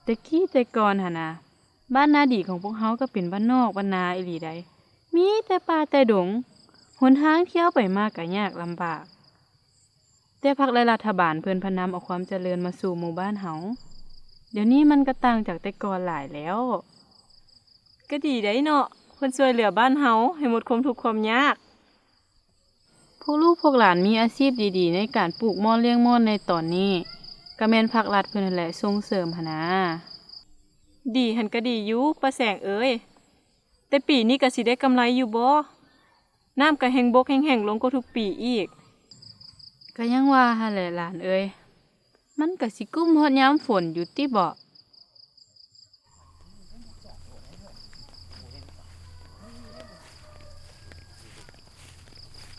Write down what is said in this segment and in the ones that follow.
ແຕ່ກີ້ແຕ່ກ່ອນຫັ້ນນະ, ບ້ານນາດີຂອງພວກເຮົາກໍເປັນບ້ານນອກບ້ານນາອີ່ຫຼີໃດ໋, ມີແຕ່ປ່າແຕ່ດົງ, ຫົນທາງທ່ຽວໄປມາກໍຍາກລຳບາກ. ແຕ່ພັກ ແລະ ລັດຖະບານເພິ່ນພະນຳເອົາຄວາມຈະເລີນມາສູ່ໝູ່ບ້ານເຮົາ. ດຽວນີ້ມັນກໍຕ່າງຈາກແຕ່ກ່ອນຫຼາຍແລ້ວ. ກໍດີໄດ໋ເນາະ, ເພິ່ນຊ່ວຍເຫຼືອບ້ານເຮົາໃຫ້ໝົດຄວາມທຸກຄວາມຍາກ. ພວກລູກພວກຫຼານມີອາຊີບດີໆໃນການປູກມ່ອນລ້ຽງມ່ອນໃນຕອນນີ້, ກໍແມ່ນພັກລັດເພິ່ນຫັ້ນແຫຼະສົ່ງເສີມຫັ້ນນາ. ດີຫັ້ນກໍດີຢູ່ ປ້າແສງເອີຍ, ແຕ່ປີນີ້ກໍຊິໄດ້ກຳໄລຢູ່ບໍ່? ນ້ຳກໍແຮ່ງບົກແຮ່ງແຫ້ງລົງກວ່າທຸກປີອີກ. ກໍຍັງວ່າຫັ້ນແຫຼະຫຼານເອີຍ, ມັນກໍຊິກຸ້ມຮອດຍາມຝົນຢູ່ຕິເບາະ.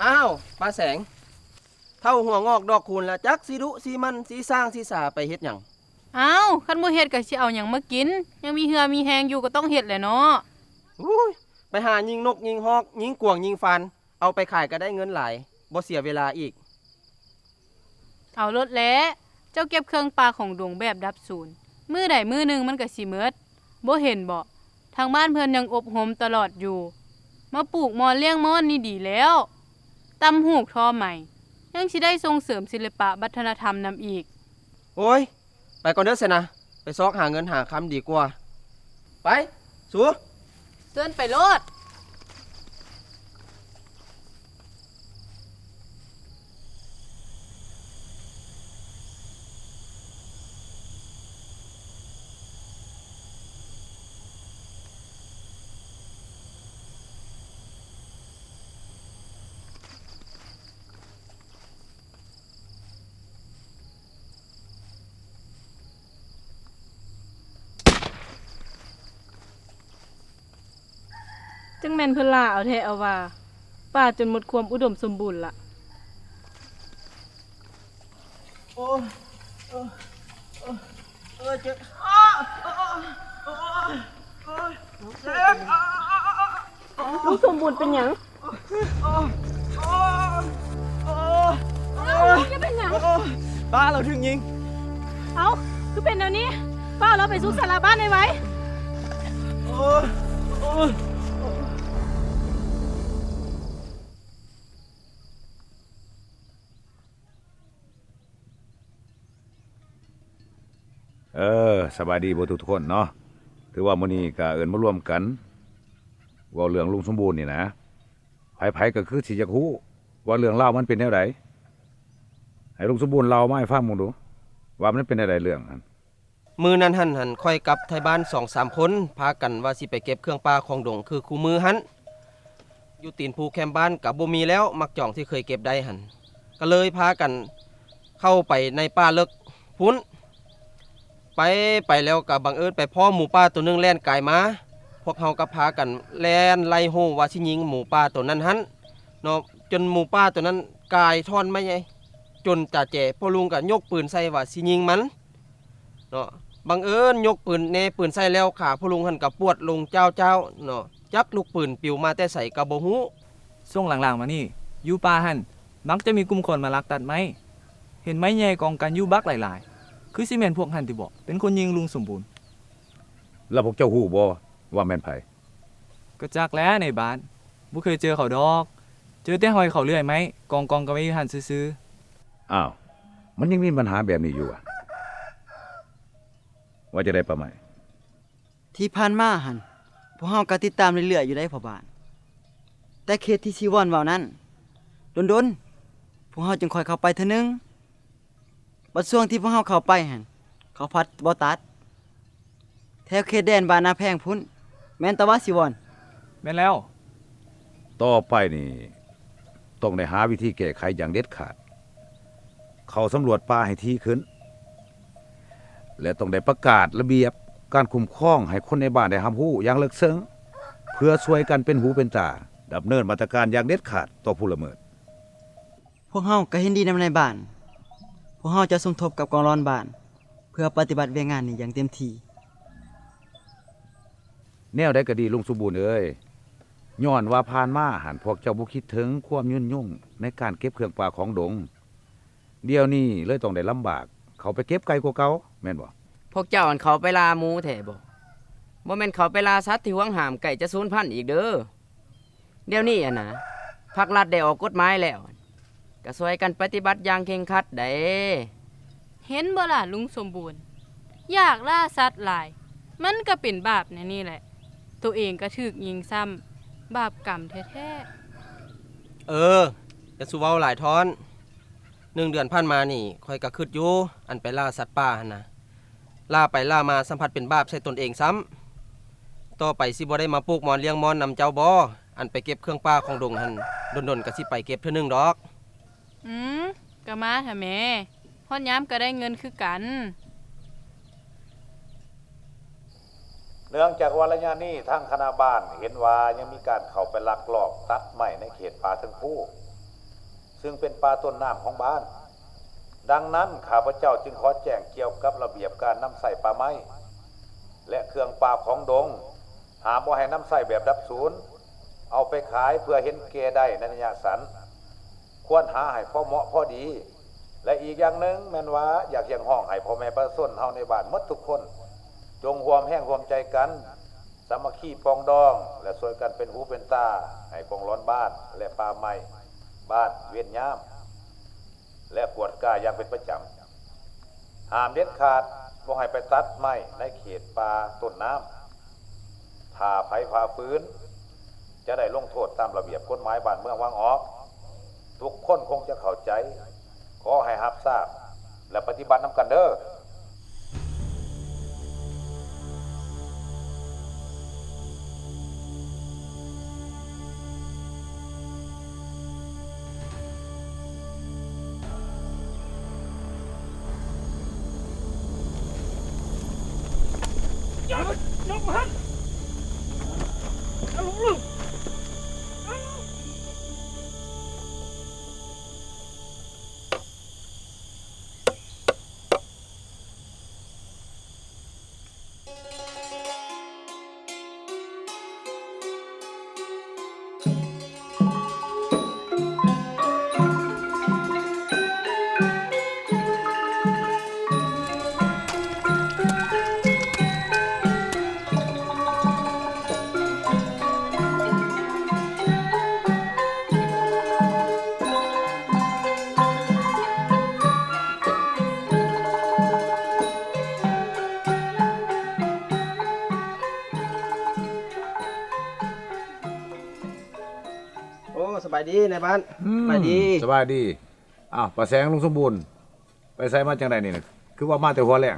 ອ້າວ ປ້າແສງ, ເຖົ້າຫົວງອກດອກຄູນລະ ຈັກຊິດຸຊິໝັ່ນຊິສ້າງຊິສາໄປເຮັດຫຍັງ? ອ້າວ ຄັນບໍ່ເຮັດກໍຊິເອົາຫຍັງມາກິນ? ຍັງມີເຫື່ອມີແຮງຢູ່ກໍຕ້ອງເຮັດແຫຼະເນາະ. ໂອ້ຍ ໄປຫາຍິງນົກຍິງຮອກ ຍິງກວາງຍິງຟານ ເອົາໄປຂາຍກໍໄດ້ເງິນຫຼາຍ ບໍ່ເສຍເວລາອີກ. ເອົາໂລດແຫຼະ, ເຈົ້າເກັບເຄື່ອງປ່າຂອງດົງແບບດັບສູນ, ມື້ໃດມື້ໜຶ່ງມັນກໍຊິໝົດ. ບໍ່ເຫັນເບາະ, ທາງບ້ານເພິ່ນຍັງອົບຮົມຕະຫຼອດຢູ່, ມາປູກມ່ອນລ້ຽງມ່ອນນີ້ດີແລ້ວ. ຕ່ຳຫູກທໍໄໝ, ຍັງຊິໄດ້ສົ່ງເສີມສິລະປະວັດທະນະທຳນຳອີກ. ໂອ້ຍ ໄປກ່ອນເດີຊັ້ນນະ, ໄປຊອກຫາເງິນຫາຄຳດີກວ່າ. ໄປ ສູ. ເຊີນໄປໂລດ. ຈັ່ງແມ່ນເພິ່ນລ່າເອົາແທ້ເອົາວ່າ, ປ່າຈົນໝົດຄວາມອຸດົມສົມບູນລະ. ໂອ້ຍ ໂອ້ຍ ເຈັບ ເຈັບ. ລຸງສົມບູນເປັນຫຍັງ? ເອົາ ເປັນຫຍັງ? ປ້າລາວຖືກຍິງ. ເອົ້າ ຄືເປັນແນວນີ້? ຟ້າວເອົາລາວໄປສຸກສາລາບ້ານໄວໆ. ເອີ ສະບາຍດີເບິດທຸກໆຄົນເນາະ. ຖືວ່າມື້ນີ້ກະເອີ້ນມາລວມກັນ ເວົ້າເລື່ອງລຸງສົມບູນນີ້ນະ. ໃຜໆກໍຄືຊິຢາກຮູ້ວ່າເລື່ອງລາວມັນເປັນແນວໃດ. ໃຫ້ລຸງສົມບູນເລົ່າມາໃຫ້ຟັງເບິ່ງດູ ວ່າມັນເປັນແນວໃດເລື່ອງຫັ້ນ. ມື້ນັ້ນຫັ້ນ ຂ້ອຍກັບໄທບ້ານສອງສາມຄົນ ພາກັນວ່າຊິໄປເກັບເຄື່ອງປ່າຂອງດົງຄືຄູ່ມື້ຫັ້ນ. ຢູ່ຕີນພູແຄມບ້ານກະບໍ່ມີແລ້ວ ໝາກຈອງທີ່ເຄີຍເກັບໄດ້ຫັ້ນ, ກະເລີຍພາກັນເຂົ້າໄປໃນປ່າເລິກພຸ້ນ. ໄປ ໄປແລ້ວກະບັງເອີນໄປພໍ້ໝູປ່າໂຕໜຶ່ງແລ່ນກາຍມາ. ພວກເຮົາກະພາກັນແລ່ນໄລ່ໂຫວ່າຊິຍິງໝູປ່າໂຕນັ້ນຫັ້ນເນາະ, ຈົນໝູປ່າໂຕນັ້ນກາຍທ່ອນໄມ້ໃຫຍ່ ຈົນຕາແຈ. ພໍ່ລຸງກະຍົກປືນໃສ່ວ່າຊິຍິງມັນ ເນາະ. ບັງເອີນຍົກປືນແນປືນໃສ່ແລ້ວ ຂາພໍ່ລຸງຫັ້ນກະປວດລົງຈ້າວໆເນາະ, ຈັກລູກປືນປິວມາແຕ່ໃສກະບໍ່ຮູ້. ຊ່ວງຫຼັງໆມານີ້ ຢູ່ປ່າຫັ້ນມັກຈະມີກຸ່ມຄົນມາລັກຕັດໄມ້, ເຫັນໄມ້ໃຫຍ່ກອງກັນຢູ່ບັກຫຼາຍໆ, ຄືຊິແມ່ນພວກຫັ້ນຕິເບາະ ເປັນຄົນຍິງລຸງສົມບູນ. ແລ້ວພວກເຈົ້າຮູ້ບໍ່ວ່າແມ່ນໃຜ? ກໍຈັກແຫຼະນາຍບ້ານ, ບໍ່ເຄີຍເຈີເຂົາດອກ, ເຈີແຕ່ຮອຍເຂົາເລື່ອຍໄມ້ກອງໆກັນໄວ້ຢູ່ຫັ້ນຊື່ໆ. ອ້າວ ມັນຍັງມີບັນຫາແບບນີ້ຢູ່ຫວາ? ວ່າຈັ່ງໃດປ້າໄມ້? ທີ່ຜ່ານມາຫັ້ນ ພວກເຮົາກໍຕິດຕາມເລື້ອຍໆຢູ່ໃດ໋ພໍ່ບ້ານ, ແຕ່ເຂດທີ່ຊີວອນເວົ້ານັ້ນ ດົນໆ ພວກເຮົາຈຶ່ງຄ່ອຍເຂົ້າໄປເທື່ອໜຶ່ງ. ບັດຊ່ວງທີ່ພວກເຮົາເຂົ້າໄປຫັ້ນ ເຂົາພັດບໍ່ຕັດ ແຖວເຂດແດນບ້ານນາແພງພຸ້ນ ແມ່ນຕະວະຊີວອນ? ແມ່ນແລ້ວ. ຕໍ່ໄປນີ້ຕ້ອງໄດ້ຫາວິທີແກ້ໄຂຢ່າງເດັດຂາດ, ເຂົ້າສຳຫຼວດປ່າໃຫ້ຖີ່ຂຶ້ນ ແລະ ຕ້ອງໄດ້ປະກາດລະບຽບການຄຸ້ມຄອງໃຫ້ຄົນໃນບ້ານໄດ້ຮັບຮູ້ຢ່າງເລິກເຊິ່ງ ເພື່ອຊ່ວຍກັນເປັນຫູເປັນຕາ ດຳເນີນມາດຕະການຢ່າງເດັດຂາດຕໍ່ຜູ້ລະເມີດ. ພວກເຮົາກໍເຫັນດີນຳນາຍບ້ານ. ພວກເຮົາຈະສົມທົບກັບກອງຫຼອນບ້ານ ເພື່ອປະຕິບັດວຽກງານນີ້ຢ່າງເຕັມທີ່. ແນວໃດກໍດີ ລຸງສົມບູນເອີຍ, ຍ້ອນວ່າຜ່ານມາຫັ້ນ ພວກເຈົ້າບໍ່ຄິດເຖິງຄວາມຫຍຸ້ນຫຍຸ້ງໃນການເກັບເຄື່ອງປ່າຂອງດົງ, ດຽວນີ້ເລີຍຕ້ອງໄດ້ລຳບາກເຂົ້າໄປເກັບໄກກວ່າເກົ່າ, ແມ່ນບໍ່? ພ ພວກເຈົ້າຫັ້ນເຂົ້າໄປລ່າໝູແທ້ບໍ່? ບໍ່ແມ່ນເຂົ້າໄປລ່າສັດທີ່ຫວງຫ້າມໃກ້ຈະສູນພັນອີກເດີ້. ດຽວນີ້ຫັ້ນນະ ພັກລັດໄດ້ອອກກົດໝາຍແລ້ວ ກໍຊ່ວຍກັນປະຕິບັດຢ່າງເຄັ່ງຄັດໄດ໋. ເຫັນບໍ່ລະລຸງສົມບູນ? ຢາກລ່າສັດຫຼາຍ ມັນກໍເປັນບາບແນວນີ້ແຫຼະ. ໂຕເອງກໍຖືກຍິງຊ້ຳ ບາບກຳແທ້ໆ. ເອີ ຢ່າສູ່ເວົ້າຫຼາຍທ້ອນ. ໜຶ່ງເດືອນຜ່ານມານີ້ ຂ້ອຍກໍຄຶດຢູ່ ອັນໄປລ່າສັດປ່າຫັ້ນນະ. ລ່າໄປລ່າມາຊ້ຳພັດເປັນບາບໃສ່ຕົນເອງຊ້ຳ. ຕໍ່ໄປຊິບໍ່ໄດ້ມາປູກມອນລ້ຽງມອນນຳເຈົ້າບໍ? ອັນໄປເກັບເຄື່ອງປ່າຂອງດົງຫັ້ນ ດົນໆກໍຊິໄປເກັບເທື່ອໜຶ່ງດອກ. ອືມ ກໍມາເຖາະແມ່ ຮອດຍາມກໍໄດ້ເງິນຄືກັນ. ເນື່ອງຈາກວ່າໄລຍະນີ້ທາງຄະນະບ້ານເຫັນວ່າຍັງມີການເຂົ້າໄປລັກລອບຕັດໄມ້ໃນເຂດປ່າເທິງພູ ຊຶ່ງເປັນປ່າຕົ້ນນ້ຳຂອງບ້ານ. ດັ່ງນັ້ນ ຂ້າພະເຈົ້າຈຶ່ງຂໍແຈ້ງກ່ຽວກັບລະບຽບການນຳໃຊ້ປ່າໄມ້ ແລະ ເຄື່ອງປ່າຂອງດົງ, ຫ້າມບໍ່ໃຫ້ນຳໃຊ້ແບບດັບສູນ, ເອົາໄປຂາຍເພື່ອເຫັນແກ່ໄດ້ໃນໄລຍະສັ້ນ. ຄວນຫາໃຫ້ພໍເໝາະພໍດີ ແລະ ອີກຢ່າງໜຶ່ງແມ່ນວ່າ ຢາກຮຽກຮ້ອງໃຫ້ພໍ່ແມ່ປະຊາຊົນເຮົາໃນບ້ານໝົດທຸກຄົນ ຈົ່ງຮ່ວມແຮງຮ່ວມໃຈກັນ ສາມັກຄີປອງດອງ ແລະ ຊ່ວຍກັນເປັນຫູເປັນຕາໃຫ້ກອງຫຼອນບ້ານ ແລະ ປ່າໄມ້ບ້ານເວນຍາມ ແລະ ກວດກາຢ່າງເປັນປະຈຳ. ຫ້າມເດັດຂາດບໍ່ໃຫ້ໄປຕັດໄມ້ໃນເຂດປ່າຕົ້ນນ້ຳ. ຖ້າໃຜຝ່າຝືນ ຈະໄດ້ລົງໂທດຕາມລະບຽບກົດໝາຍບ້ານເມືອງວາງອອກ. ທຸກຄົນຄົງຈະເຂົ້າໃຈ. ຂໍໃຫ້ຮັບຊາບ ແລະ ປະຕິບັດນຳກັນເດີ້. ໂອ້ ສະບາຍດີນາຍບ້ານ. ອືມ ສະບາຍດີ ສະບາຍດີ. ອ້າວ ປ້າແສງ ລຸງສົມບູນ ໄປໃສມາຈັ່ງໃດນີ້ນະ? ຄືວ່າມາແຕ່ຫົວແລ້ງ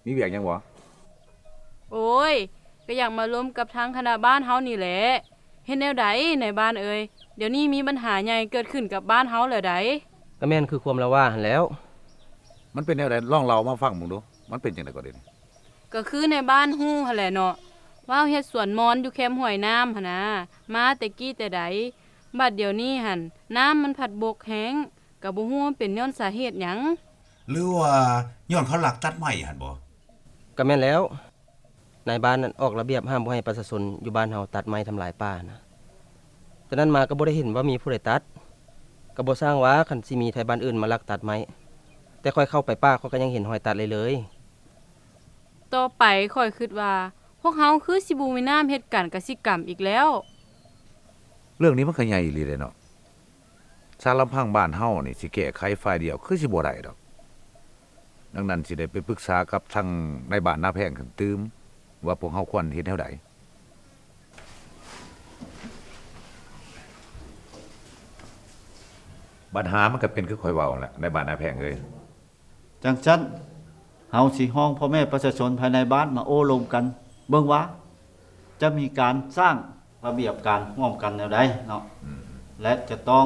ມີວຽກຫຍັງບໍ່? ໂອ້ຍ ກໍຢາກມາລົມກັບທາງຄະນະບ້ານເຮົານີ້ແຫຼະ. ເຮັດແນວໃດນາຍບ້ານເອີຍ? ດຽວນີ້ມີບັນຫາໃຫຍ່ເກີດຂຶ້ນກັບບ້ານເຮົາແລ້ວໃດ໋. ກໍແມ່ນຄືຄວາມລາວວ່າຫັ້ນແຫຼ້ວ. ມັນເປັນແນວໃດ? ລອງເລົ່າມາຟັງເບິ່ງດູ ມັນເປັນຈັ່ງໃດກໍດຽວນີ້? ກໍຄືນາຍບ້ານຮູ້ຫັ້ນແຫຼະເນາະ ວ່າເຮົາເຮັດສວນມອນຢູ່ແຄມຫ້ວຍນ້ຳຫັ້ນນາ ມາແຕ່ກີ້ແຕ່ໃດ. ບັດດຽວນີ້ຫັ້ນ ນ້ຳມັນພັດບົກແຮງ ກໍບໍ່ຮູ້ວ່າເປັນຍ້ອນສາເຫດຫຍັງ. ຫຼືວ່າຍ້ອນເຂົາລັກຕັດໄມ້ຫັ້ນບໍ? ກໍແມ່ນແລ້ວ. ນາຍບ້ານນັ້ນອອກລະບຽບຫ້າມບໍ່ໃຫ້ປະຊາຊົນຢູ່ບ້ານເຮົາຕັດໄມ້ທຳລາຍປ່ານະ. ແຕ່ນັ້ນມາກໍບໍ່ໄດ້ເຫັນວ່າມີຜູ້ໃດຕັດ. ກໍບໍ່ຊ່າງວ່າຄັນຊິມີໄທບ້ານອື່ນມາລັກຕັດໄມ້, ແຕ່ຂ້ອຍເຂົ້າໄປປ່າ ຂ້ອຍກໍຍັງເຫັນຮອຍຕັດເລີຍໆ. ຕໍ່ໄປຂ້ອຍຄິດວ່າ ພວກເຮົາຄືຊິບໍ່ມີນ້ຳເຮັດການກະສິກຳອີກແລ້ວ. ເລື່ອງນີ້ມັນກໍໃຫຍ່ອີ່ຫຼີເດ້ເນາະ. ຊາລຳພັງບ້ານເຮົານີ້ຊິແກ້ໄຂຝ່າຍດຽວຄືຊິບໍ່ໄດ້ດອກ. ດັ່ງນັ້ນຊິໄດ້ໄປປຶກສາກັບທາງນາຍບ້ານນາແພງຂຶ້ນຕື່ມ ວ່າພວກເຮົາຄວນເຮັດແນວໃດ. ບັນຫາມັນກໍເປັນຄືຂ້ອຍເວົ້າແຫຼະ ນາຍບ້ານນາແພງເອີຍ. ຈັ່ງຊັ້ນ ເຮົາຊິຮ້ອງພໍ່ແມ່ປະຊາຊົນພາຍໃນບ້ານມາໂອ້ລົມກັນເບິ່ງວ່າ ຈະມີການສ້າງລະບຽບການຮ່ວມກັນແນວໃດເນາະ ອືມ ແລະ ຈະຕ້ອງ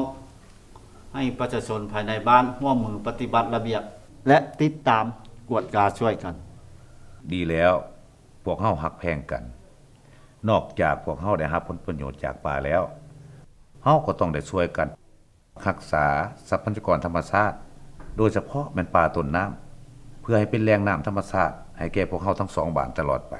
ໃຫ້ປະຊາຊົນພາຍໃນບ້ານຮ່ວມມືປະຕິບັດລະບຽບ ແລະ ຕິດຕາມກວດກາຊ່ວຍກັນ. ດີແລ້ວ ພວກເຮົາຮັກແພງກັນ. ນອກຈາກພວກເຮົາໄດ້ຮັບຜົນປະໂຫຍດຈາກປ່າແລ້ວ, ເຮົາກໍຕ້ອງໄດ້ຊ່ວຍກັນ ຮັກສາຊັບພະຍາກອນທຳມະຊາດ, ໂດຍສະເພາະແມ່ນປ່າຕົ້ນນ້ຳ, ເພື່ອໃຫ້ເປັນແຫຼ່ງນ້ຳທຳມະຊາດໃຫ້ແກ່ພວກເຮົາທັງສອງບ້ານຕະຫຼອດໄປ.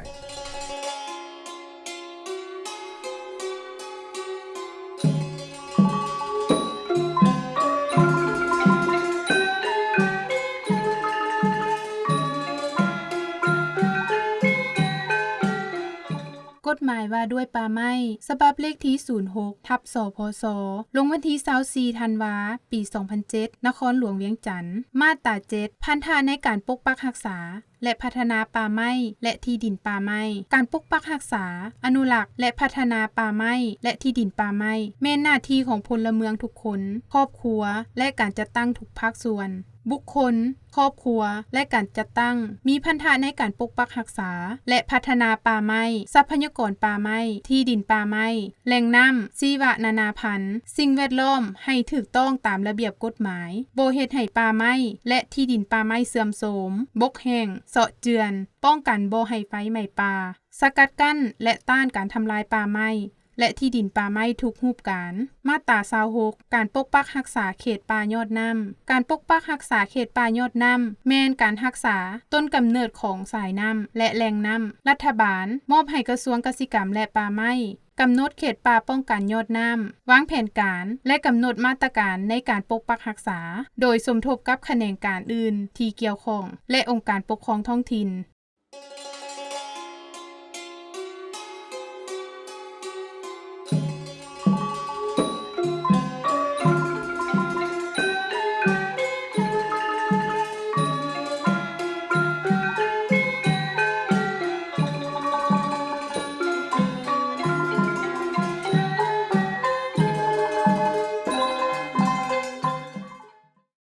ກົດໝາຍວ່າດ້ວຍປ່າໄມ້ ສະບັບເລກທີສູນຫົກ ທັບ ສພສ ລົງວັນທີຊາວສີ່ ທັນວາ ປີສອງພັນເຈັດ ນະຄອນຫຼວງວຽງຈັນ. ມາດຕາເຈັດ ພັນທະໃນການປົກປັກຮັກສາ ແລະ ພັດທະນາປ່າໄມ້ ແລະ ທີ່ດິນປ່າໄມ້. ການປົກປັກຮັກສາ, ອະນຸລັກ ແລະ ພັດທະນາປ່າໄມ້ ແລະ ທີ່ດິນປ່າໄມ້ ແມ່ນໜ້າທີ່ຂອງພົນລະເມືອງທຸກຄົນ, ຄອບຄົວ ແລະ ການຈັດຕັ້ງທຸກພາກສ່ວນ. ບຸກຄົນ, ຄອບຄົວ ແລະ ການຈັດຕັ້ງ ມີພັນທະໃນການປົກປັກຮັກສາ ແລະ ພັດທະນາປ່າໄມ້, ຊັບພະຍາກອນປ່າໄມ້, ທີ່ດິນປ່າໄມ້, ແຫຼ່ງນ້ຳ, ຊີວະນານາພັນ, ສິ່ງແວດລ້ອມ ໃຫ້ຖືກຕ້ອງຕາມລະບຽບກົດໝາຍ, ບໍ່ເຮັດໃຫ້ປ່າໄມ້ ແລະ ທີ່ດິນປ່າໄມ້ເສື່ອມໂຊມ, ບົກແຫ້ງ, ເຊາະເຈື່ອນ, ປ້ອງກັນບໍ່ໃຫ້ໄຟໄໝ້ປ່າ, ສະກັດກັ້ນ ແລະ ຕ້ານການທຳລາຍປ່າໄມ້ ແລະ ທີ່ດິນປ່າໄມ້ທຸກຮູບການ. ມາດຕາຊາວຫົກ ການປົກປັກຮັກສາເຂດປ່າຍອດນ້ຳ. ການປົກປັກຮັກສາເຂດປ່າຍອດນ້ຳ ແມ່ນການຮັກສາຕົ້ນກຳເນີດຂອງສາຍນ້ຳ ແລະ ແຫຼ່ງນ້ຳ. ລັດຖະບານມອບໃຫ້ກະຊວງກະສິກຳ ແລະ ປ່າໄມ້ ກຳນົດເຂດປ່າປ້ອງກັນຍອດນ້ຳ, ວາງແຜນການ ແລະ ກຳນົດມາດຕະການໃນການປົກປັກຮັກສາ ໂດຍສົມທົບກັບຂະແໜງການອື່ນທີ່ກ່ຽວຂ້ອງ ແລະ ອົງການປົກຄອງທ້ອງຖິ່ນ.